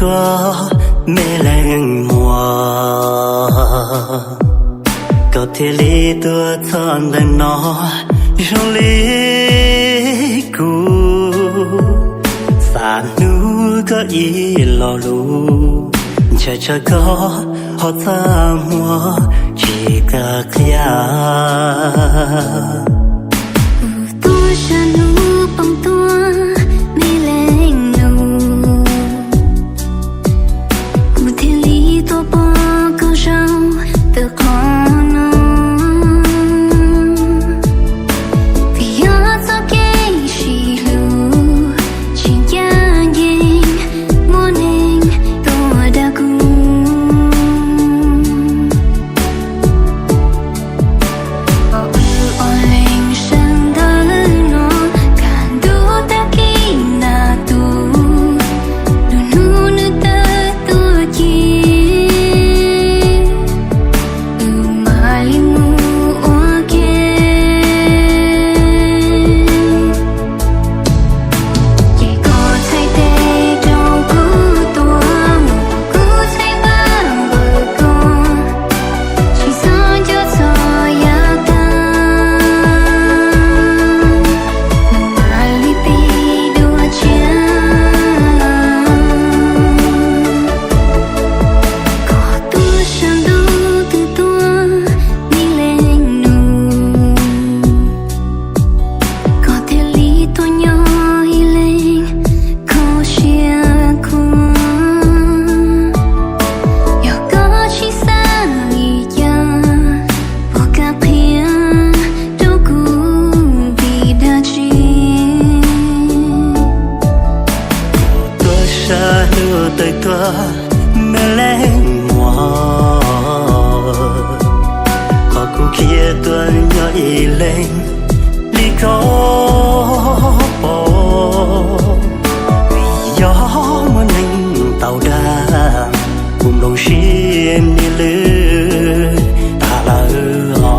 tuaj me leej muam, koj thiaj li tuaj txog ntawm no zoo li kuv. Xav hnub koj ib lo lus, ntshaw tshaw koj ho txaj muag tsis kam qhia. Kuv tuaj sab hnub poob tuaj me leej nus, kuv thiaj li tuaj pom koj zaum ntawm qhov no. Vim yog txoj kev sib hlub tsis ncaj ncees, muaj neeg tuaj dag kuv. Wb ua leej sab ntawm no, kaj ntug tag kis nag tu, lub hnub nws tawm tuaj ci, wb mam li mus ua ke. Ces koj txhais tes rau kuv tuaj, kuv txhais npab npawg koj, tsis txhob nco txog yav tag, wb mam li pib dua tshiab. Koj tuaj sab ntuj twb tuaj me leej nus, koj thiaj li tuaj nyob ib leeg kho siab khuav. Yog koj tsis xav li cas, puas kam qhia rau kuv vim dab tsi? Tuaj sab hnub twb tuaj me leej muam, qhov kuv khiav tuaj nyob ib leeg li koj pom. Vim yog muaj neeg tau dag, kuv nplooj siab niaj lwj tas lawm os.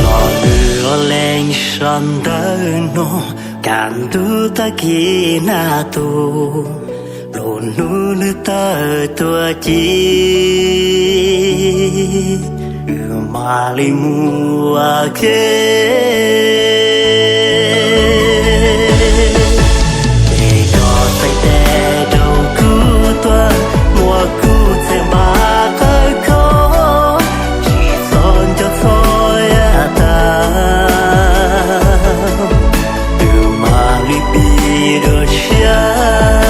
Los wb ua leej sab ntawm no, kaj ntug tag kis nag tu, lub hnub nws tawm tuaj ci, wb mam li mus ua ke. Es koj txhais tes rau kuv tuaj, muab kuv txhais npab qawb kho, tsis txhob nco txog yav tag, wb mam li pib dua tshiab.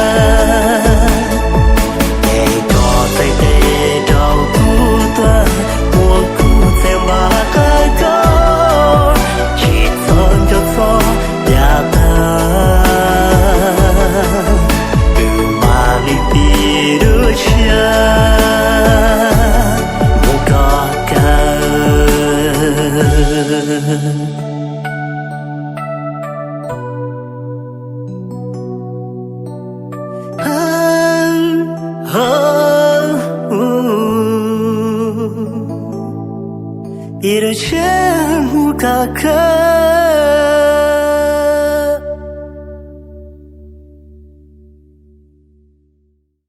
Es koj txhais tes rau kuv tuaj, muab kuv txhais npab qawb kho, tsis txhob nco txog yav tag, wb mam li pib dua tshiab mus rau kawg. Pib dua tshiab mus rau kawg.